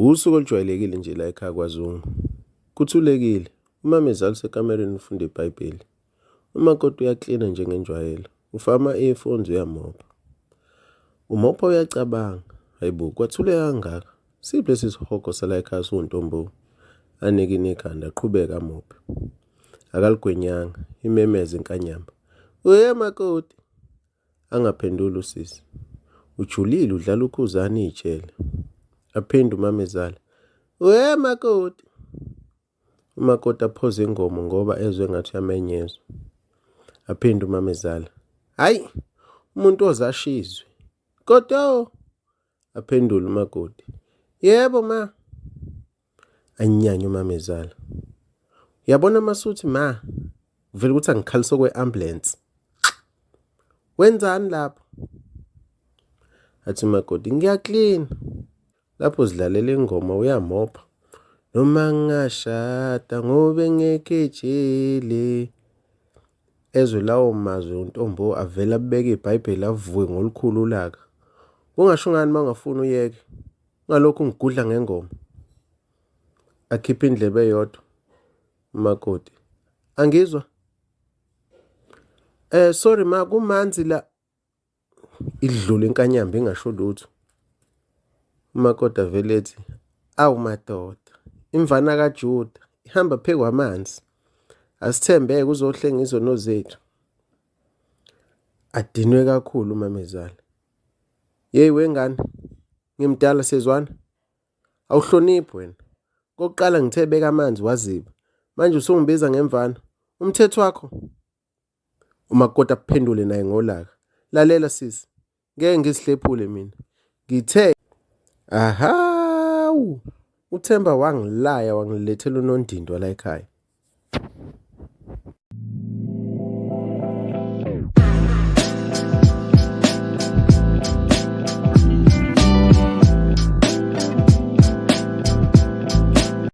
Wusuku olujwayelekile nje la ekhaya kwaZungu. Kuthulekile, umamezala usekamereni ufunda iBhayibheli. Umakoti uyaklina njengenjwayelo, ufaka ama-earphones uyamopha. Umopha uyacabanga, hayibo kwathuleka kangaka, siphi lesi sihogo sala ekhaya siwuntombo? Anikine ikhanda aqhubeke amophe. Akaligwenyanga, imemeze inkanyamba. Uye makoti! Angaphenduli usisi. Ujulile udlala ukhuzani ijele. Aphinde umamezala. We makoti. Umakoti aphoze ingomo ngoba ezwe ngathi uyamenyezwa. Aphinde umamezala. Hayi, umuntu ozashizwe. Kodwa aphendule umakoti. Yebo ma. Anyanye umamezala. Uyabona masuthi ma vele ukuthi angikhalisa kwe-ambulance. Wenzani lapho? Athi umakoti ngiyaklina. Lapho zidlalela ingoma uyamopha. Noma ngingashada ngobe ngekho ejele. Ezwe lawo mazwi uNtombo avele abeke iBhayibheli avuke ngolukhulu ulaka. Ungasho ngani uma ungafuni uyeke? Ungalokhu ungigudla ngengoma. Akhiphe indlebe eyodwa umakoti. Angizwa. Eh sorry ma kumanzi la idlula inkanyamba ingasho lutho. Umakoti avele ethi awu madoda imvana kaJuda ihamba phezu kwamanzi. Asithembeke uzohlenga izono zethu. Adinwe kakhulu umamezala. Yeyi wengane, ngimdala sezwana. Awuhloniphi wena. Kokuqala ngithe beka amanzi waziba. Manje usungibiza ngemvana. Umthetho wakho. Umakoti aphendule naye ngolaka. Lalela sisi, ngeke ngizihlephule mina. Ngithe ahawu uThemba wangilaya wangilethela unondindwa la ekhaya.